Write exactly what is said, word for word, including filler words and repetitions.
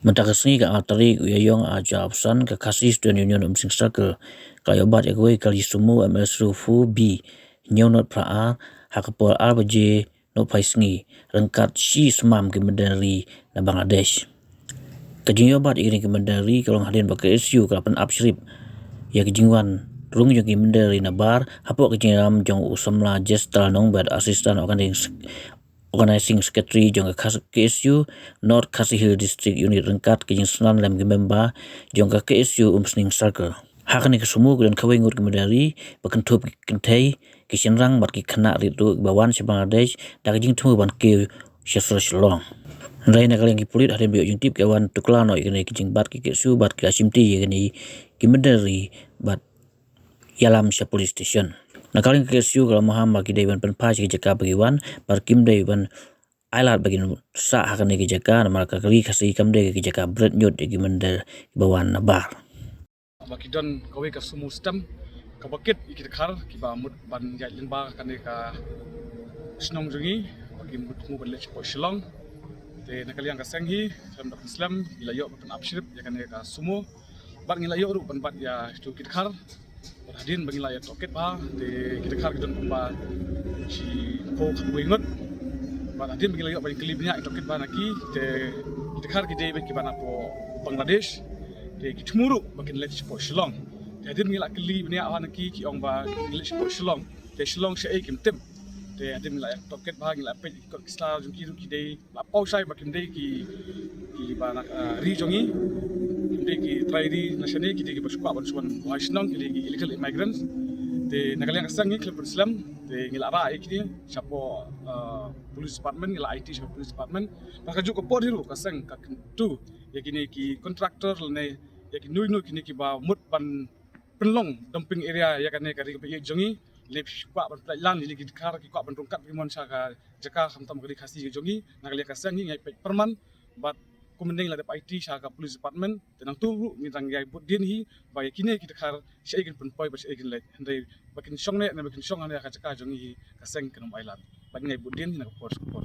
Mynta ka sngi ka ar tarik u Ïaïong Aja Opsan, ka Khasi Student Union Umsning Circle ka la ïoh bat ïa kawei ka kali sumo M L zero four B hynñiew not phra ar ha ka por ar baje nohphai sngi ryngkat shi snem ki mynder ri na Bangladesh. Ka jingïoh bat ïa kine ki mynder ri ka long hadien ba ka K S U ka la pynap shrip ïa ka jingwan rung jong ki mynder ri na bar hapoh ka jingïalam jong u samla Jestal Nongbet, Assistant Organizing Organizing Secretary jong ka K S U North Khasi Hills District Unit ryngkat ka jingsngew lem ki member jong ka K S U Umsning Circle. Ha kane ka sumo ki don kawei ngut ki mynder ri ba kynthup ki kynthei, ki shynrang bad ki khynnah rit ruh kiba wan sha Bangladesh da ka jingthmu ban kiew sha sor Shillong. Hynrei na ka liang ki pulit hadien ba ïoh jingtip ki wan tuklar noh ïa kane ka jingbat ki K S U bad ki la shimti ïa kine ki mynder ri bad ïalam sha police station. Na ka liang ka K S U ka la maham ba ki dei ban pynphai sha ki jaka ba ki wan bad kim dei ban ailad ba kin sah ha kane ki jaka namar ka ri Khasi kam dei ka jaka bret ñiut ïa ki mynder kiba wan na bar. Ba ki don kawei ka sumo stem kaba kit ïa ki dkhar kiba mut ban ïaid lyngba kane ka shnong jong ngi ba ki mut ban leit shapoh Shillong. Te na ka liang ka seng hi, khlem da pynslem, ngi la ïoh ban pynap shrip ïa kane ka sumo. Bad ngi la ïoh ruh ban bat ïa kitu ki dkhar. Bad hadien ba ngi la ïa tohkit bha, te ki dkhar ki don kumba shiphew khatwei ngut. Bad hadien ba ngi la ïoh ban kylli bniah ïa tohkit bha na ki, te ki dkhar ki dei beit kiba na poh Bangladesh. Te ki thmu ruh ba kin leit shapoh Shillong. Te hadien ba ngi la kylli bniah bha na ki, ki ong ba kin leit shapoh Shillong. Te Shillong shaei kim tip. Te hadien ba ngi la ïa tohkit bha, ngi la peit ïa ki kot ki sla jong ki ruh ki dei la paw shai ba kim dei ki, kiba na, ah, ri jong ngi. Kim dei ki trai ri na shane, ki dei kiba shu kwah ban shu wan buhai shnong, ki dei ki illegal immigrants. Te na ka liang ka seng ngi khlem pynslem, te ngi la rah ïa kine shapoh, ah, police department, ngi la aiti shapoh police department. Bad kajuh ka por hi ruh ka seng ka kyntu ïa kine ki contractor lane ïa kino kino kine kiba mut ban pynlong dumping area ïa kane ka ri kaba ïeit jong ngi. Lane ki kwah ban pynlait lan ïa kine ki dkhar, ki kwah ban rung kat ba kin wan sha ka jaka khamtam ka ri Khasi ka jong ngi. Na ka liang ka seng ngi ngi peit pyrman bad kumne ngi la dep aiti sha ka police department. Te nangta ruh ngi dang ïai bud dien hi ba ïa kine ki dkhar shaei kin pynpoi bad shaei kin leit, hynrei ba kin shong ne, ne ba kin shong hangne ha ka jaka jong ngi hi ka seng kan ym ailad. Bad ngi ngi bud dien hi na ka por sha ka por.